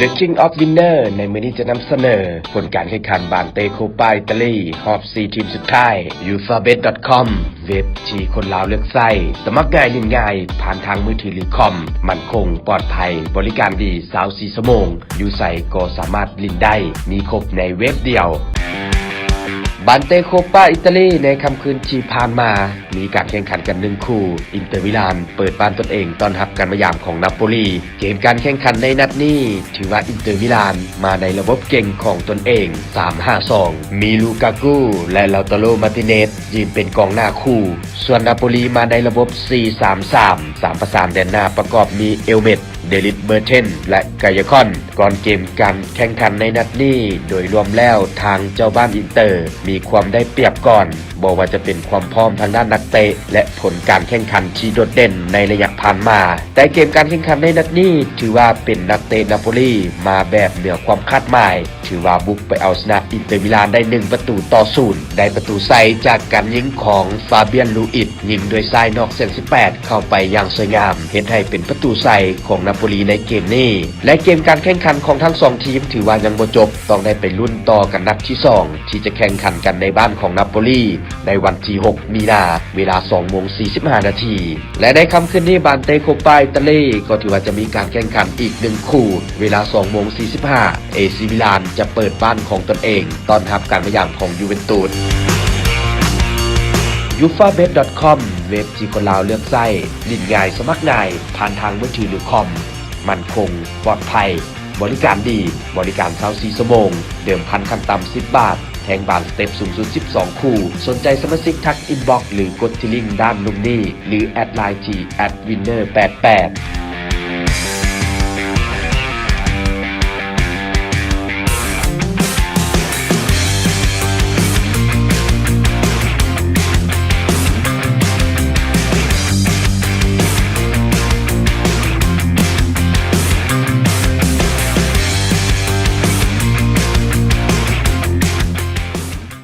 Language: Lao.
The King of Winner ໃນມື້ນີ້ຈະນຳສະເໜີຜົນການແຂ່ງຂັນບານເຕະໂຄປາອິຕາລີ ຮອບສີ່ທີມສຸດທ້າຍ ยูฟาเบท ດອດຄອມ ເວັບທີ່ຄົນລາວເລືອກໃຊ້ ສະໝັກງ່າຍ ຫຼິ້ນງ່າຍ ຜ່ານທາງມືຖື ຫຼື ຄອມ ໝັ້ນຄົງ ປອດໄພ ບໍລິການດີ ຊາວສີ່ຊົ່ວໂມງ ຢູ່ໃສກໍສາມາດຫຼິ້ນໄດ້ ມີຄົບໃນເວັບດຽວ. ບານເຕະໂຄປາອິຕາລີໃນຄ່ຳຄືນທີ່ຜ່ານມາ ມີການແຂ່ງຂັນກັນໜຶ່ງຄູ່ ອິນເຕີມິລານ ເປີດບ້ານຕົນເອງຕ້ອນຮັບການມາຢາມຂອງນາໂປລີ. ເກມການແຂ່ງຂັນໃນນັດນີ້ ຖືວ່າອິນເຕີມິລານມາໃນລະບົບເກັ່ງຂອງຕົນເອງ ສາມຫ້າສອງ ມີລູກາກູ ແລະ ລາວຕາໂຣ ມາຕິເນສ ຢືນເປັນກອງໜ້າຄູ່, ສ່ວນນາໂປລີມາໃນລະບົບ ສີ່ສາມສາມ ສາມປະສານແດນໜ້າປະກອບມີ ເອລເມັດ ເດລິດ ເບີເທັນ ແລະ ກາຍາຄອນ. ກ່ອນເກມການແຂ່ງຂັນໃນນັດນີ້ ໂດຍລວມແລ້ວທາງເຈົ້າບ້ານອິນເຕີມີຄວາມໄດ້ປຽບກ່ອນ, ບໍ່ວ່າຈະເປັນຄວາມພ້ອມທາງດ້ານນັກເຕະ ແລະ ຜົນການແຂ່ງຂັນທີ່ໂດດເດັ່ນໃນໄລຍະຜ່ານມາ. ແຕ່ເກມການແຂ່ງຂັນໃນນັດນີ້ ຖືວ່າເປັນນັກເຕະນາໂປລີມາແບບເໜືອຄວາມຄາດໝາຍ, ຖືວ່າບຸກໄປເອົາຊະນະອິນເຕີມິລານໄດ້ໜຶ່ງປະຕູຕໍ່ສູນ, ໄດ້ປະຕູໄຊຈາກການຍິງຂອງ ຟາບຽນ ລູອິດ ຍິງດ້ວຍຊ້າຍນອກເສັ້ນສິບແປດ ເຂົ້າໄປຢ່າງສວຍງາມ, ເຮັດໃຫ້ເປັນປະຕູໄຊຂອງນາໂປລີໃນເກມນີ້. ແລະ ເກມການແຂ່ງຂັນຂອງທັງສອງທີມຖືວ່າຍັງບໍ່ຈົບ, ຕ້ອງໄດ້ໄປລຸ້ນຕໍ່ກັນນັດທີສອງ ທີ່ຈະແຂ່ງຂັນກັນໃນບ້ານຂອງນາໂປລີ ໃນວັນທີຫົກ ມີນາ ເວລາສອງໂມງສີ່ສິບຫ້ານາທີ. ແລະ ໃນຄ່ຳຄືນນີ້ ບານເຕະໂຄປາອິຕາລີກໍຖືວ່າຈະມີການແຂ່ງຂັນອີກໜຶ່ງຄູ່ ເວລາສອງໂມງສີ່ສິບຫ້າ ເອຊີມິລານຈະເປີດບ້ານຂອງຕົນເອງ ຕ້ອນຮັບການມາຢາມຂອງຢູເວັນຕຸສ. ຢູຟາເບດ ດອດຄອມ ເວັບທີ່ຄົນລາວເລືອກໃຊ້, ຫຼິ້ນງ່າຍ ສະໝັກງ່າຍ, ຜ່ານທາງມືຖື ຫຼື ຄອມ, ໝັ້ນຄົງ, ປອດໄພ, ບໍລິການດີ, ບໍລິການຊາວສີ່ຊົ່ວໂມງ, ເດີມພັນຂັ້ນຕ່ຳສິບບາດ, ແທ່ງບານສະເຕັບສູງສຸດສິບສອງຄູ່. ສົນໃຈສະມາຊິກທັກອິນບັອກ ຫຼື ກົດທີ່ລິ້ງດ້ານລຸ່ມນີ້ ຫຼື ແອັດໄລນ໌ ທີ່ ແອັດວິນເນີ ແປດແປດ.